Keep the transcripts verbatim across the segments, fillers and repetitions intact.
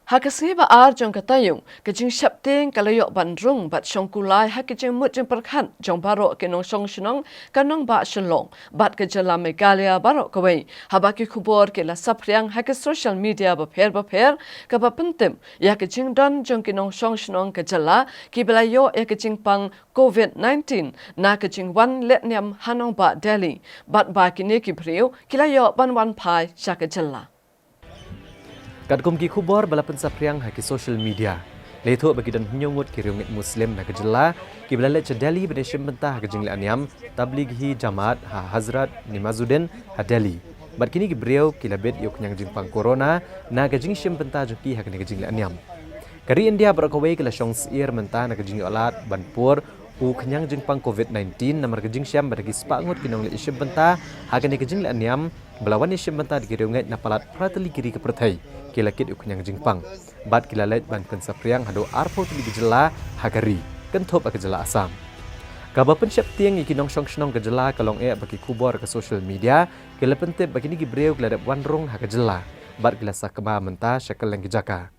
Ha ka sngi ba ar jong ka taïew, ka jingsheptieng ka la ïoh ban rung bad shongkulai ha ka jingmut jingpyrkhat jong baroh ki nongshong shnong ka nongbah Shillong bad ka jylla Meghalaya baroh kawei, haba ki khubor ki la saphriang ha ka social media bapher bapher, kaba pyntip ïa ka jingdon jong ki nongshong shnong ka jylla kiba la ïoh ïa ka jingpang covid nineteen na ka jingwan lehniam ha nongbah Delhi, bad ba kine ki briew ki la ïoh ban wan phai sha ka jylla. Katkum ki khubor ba la pynsaphriang ha ki social media, la ïathuh ba ki don hynñiew ngut ki riewngeit Muslim na ka jylla kiba la leit sha Delhi ban ïashim bynta ha ka jinglehniam Tablighi Jamaat ha Hazrat Nimazuddin ha Delhi. Bad kine ki briew ki la bit ïa u khñiang jingpang corona na ka jingshim bynta jong ki ha kane ka jinglehniam. Ka ri India baroh kawei ka la shong syiar mynta na ka jingïoh lad ban pur u khñiang jingpang covid nineteen, namar ka jingshem ba da ki spah ngut ki nongleit ïashim bynta ha kane ka jinglehniam ba la wan ïashim bynta da ki riewngeit na palat phra tylli ki ri ka pyrthei ki la kit ïa u khñiang jingpang. Bad ki la leit ban pynsaphriang haduh arphew tylli ki jylla ha ka ri, kynthup ha ka jylla Assam. Kaba pynsheptieng ïa ki nongshong shnong ka jylla ka long eh ba ki khubor ha ka social media ki la pyntip ba kine ki briew ki la dep wan rung ha ka jylla bad ki la sakma mynta sha kylleng ki jaka.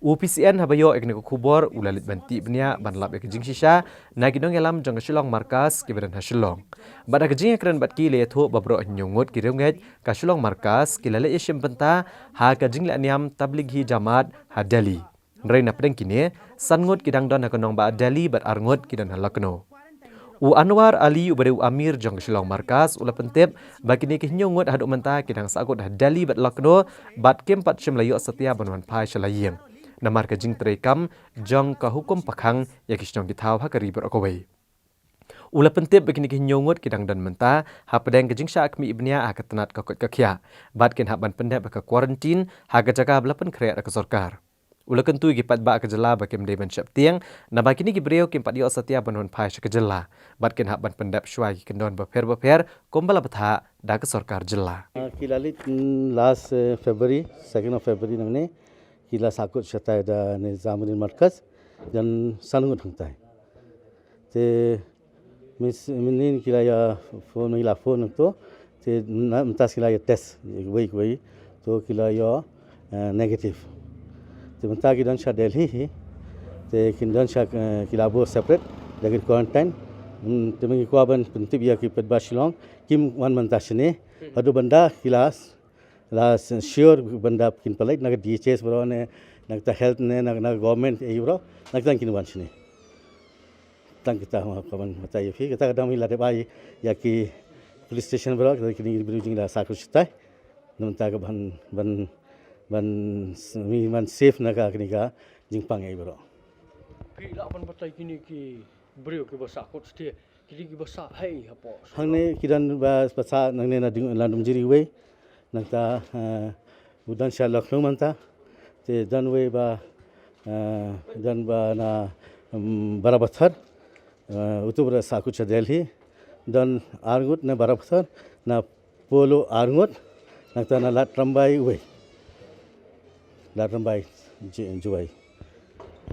U P C N haba ïoh ïa kane ka khubor u la leit ban tih bniah ban lap ïa ka jingshisha na ki nongïalam jong ka Shillong Markaz kiba don ha Shillong. Bad ha ka jingïakren bad ki, la ïathuh ba baroh hynñiew ngut ki riewngeit ka Shillong Markaz ki la leit ïashim bynta ha ka jinglehniam Tablighi Jamaat ha Delhi. Hynrei na pdeng kine, san ngut ki dang don ha ka nongbah Delhi bad ar ngut ki don ha Lucknow. U Anwar Ali uba dei u amir jong ka Shillong Markaz u la pyntip ba kine ki hynñiew ngut haduh mynta ki dang sahkut ha Delhi bad Lucknow bad kim pat shym la ïoh satia ban wan phai sha la ïing, namar ka jingtreikam jong ka hukum pakhang ïa ki shnong ki thaw ha ka ri baroh kawei. U la pyntip ba kine ki hynñiew ngut ki dang don mynta hapdeng ka jingshah khmih bniah ha ka tnat ka koit ka khiah, bad kin hap ban pyndep ha ka quarantine ha ka jaka ba la pynkhreh da ka sorkar. U la kyntu ïa ki paidbah ka jylla ba kim dei ban sheptieng, naba kine ki briew kim pat ïoh satia ban wan phai sha ka jylla, bad kin hap ban pyndep shuwa ïa ki kyndon bapher bapher kumba la bthah da ka sorkar jylla. Ah, ki la leit, mm, last, eh, February, second of February nangne, ki la sahkut shatai da Nizamuddin Markaz, don san ngut hangtai. Te mynhynnin ki la ïa phone, ki la phone to, te na, mynta ki la ïa test wei wei, to ki la ïoh, eh, negative. Te mynta ki don sha Delhi hi, te kin don sha, eh, ki la buh separate, da ki quarantine. Hmm, te mynta ki kwah ban pyntip ïa ki paidbah Shillong, kim wan mynta shane. Haduh ban da ki la, la sure ban da kin pynlait na ka D H S baroh ne, na ka health ne, na, na government ei baroh, na ka kin wan shane. Tang kita ma ka ban batai ïa phi, kita ka dang mi la dep ai ïa ki police station baroh, kita kini briew jong ngi la sahkut shatai. Nangta ka ban, ban, ban, mi ban safe na ka kini ka jingpang ei baroh. Phi lah ban batai kini ki briew kiba sahkut shatai, kini kiba sah hei hapoh. Hangne ki don ba, ba sah nangne na ding, na Dumjiri wei. Nangta, eh, u don sha Lucknow mynta. Te don wei ba, eh, don ba na, mm, Barapathar. Eh, utu ba sahkut sha Delhi. Don ar ngut na Barapathar, na Polo ar ngut, nangta na Ladrymbai wei. Ladrymbai J-, Jowai.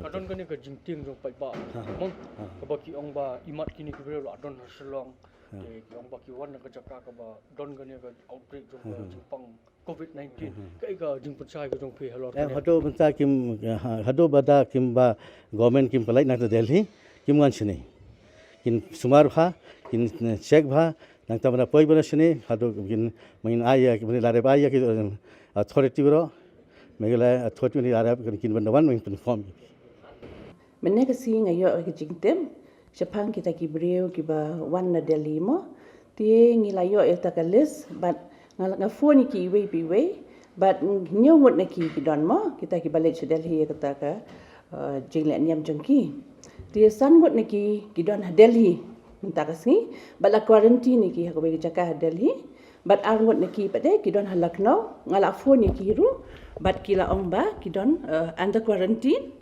Ka don kane ka jingtieng jong paidbah. Ha, ha. Mong, ha, kaba ki ong ba imat kini ki briew la don ha Shillong. Ha. Te ki ong ba ki wan na ka jaka kaba don kane ka outbreak jong ka, ha, ha, jingpang covid nineteen. Ha, ha. Kaei ka jingpynshai ka jong phi halor kane? Em, haduh mynta kim, ha, haduh ba da kim ba government kim pynlait na ka Delhi, kim wan shane. Kin sumar bha, kin check bha, nangta mynta poi mynta shane, haduh kin, mynta ai ïa, mynta la dep ai ïa ki, eh, authority baroh, Meghalaya authority mynta la dep kin, kin mynta wan mynta inform. Mynne ka sngi nga ïoh ka jingtip shaphang kita ki briew kiba wan na Delhi mo. Te ngi la ïoh ïa kata ka list, bad nga, nga phone ïa ki iwei pa iwei, bad hynñiew ngut na ki ki don mo, kita kiba leit sha Delhi ïa kata ka, eh, jingleh niam jong ki. Te san ngut na ki ki don ha Delhi mynta ka sngi, bad la quarantine ïa ki ha kawei ka jaka ha Delhi, bad ar ngut na ki pat de ki don ha Lucknow, nga la phone ïa ki ruh, bad ki la ong ba ki don, eh, under quarantine,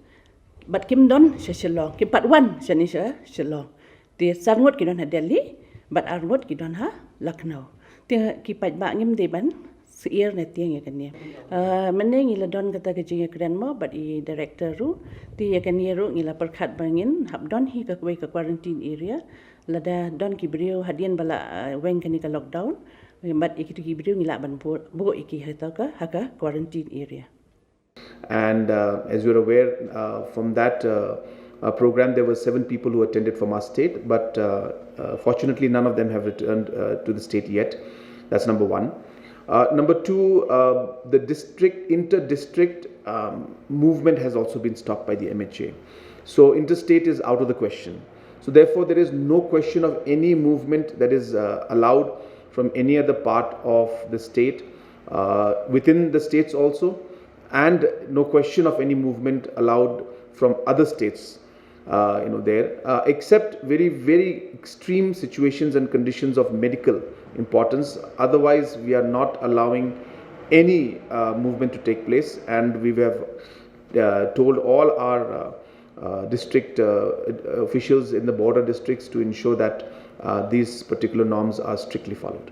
bad kim don sha Shillong, kim pat wan shane sha Shillong. Te san ngut ki don ha Delhi, bad ar ngut ki don ha Lucknow. Te ki paidbah ngim dei ban syier ne tieng ïa kane. Ah, mynne ngi la don kata ka jingïakren mo bad i director ruh. Te ïa kane ruh ngi la pyrkhat ba ngin hap don hi ka kawei ka quarantine area. Lada don ki briew hadien ba la, ah, weng kane ka lockdown, bad ïa kito ki briew ngi lah ban buh, buh ïa ki ha kata ka, ha ka quarantine area. And uh, as you're aware, uh, from that uh, uh, program, there were seven people who attended from our state, but uh, uh, fortunately, none of them have returned uh, to the state yet. That's number one. Uh, number two, uh, the district, inter-district um, movement has also been stopped by the M H A. So interstate is out of the question. So therefore, there is no question of any movement that is uh, allowed from any other part of the state, uh, within the states also, and no question of any movement allowed from other states, uh, you know, there, uh, except very, very extreme situations and conditions of medical importance. Otherwise, we are not allowing any uh, movement to take place, and we have uh, told all our uh, uh, district uh, officials in the border districts to ensure that uh, these particular norms are strictly followed.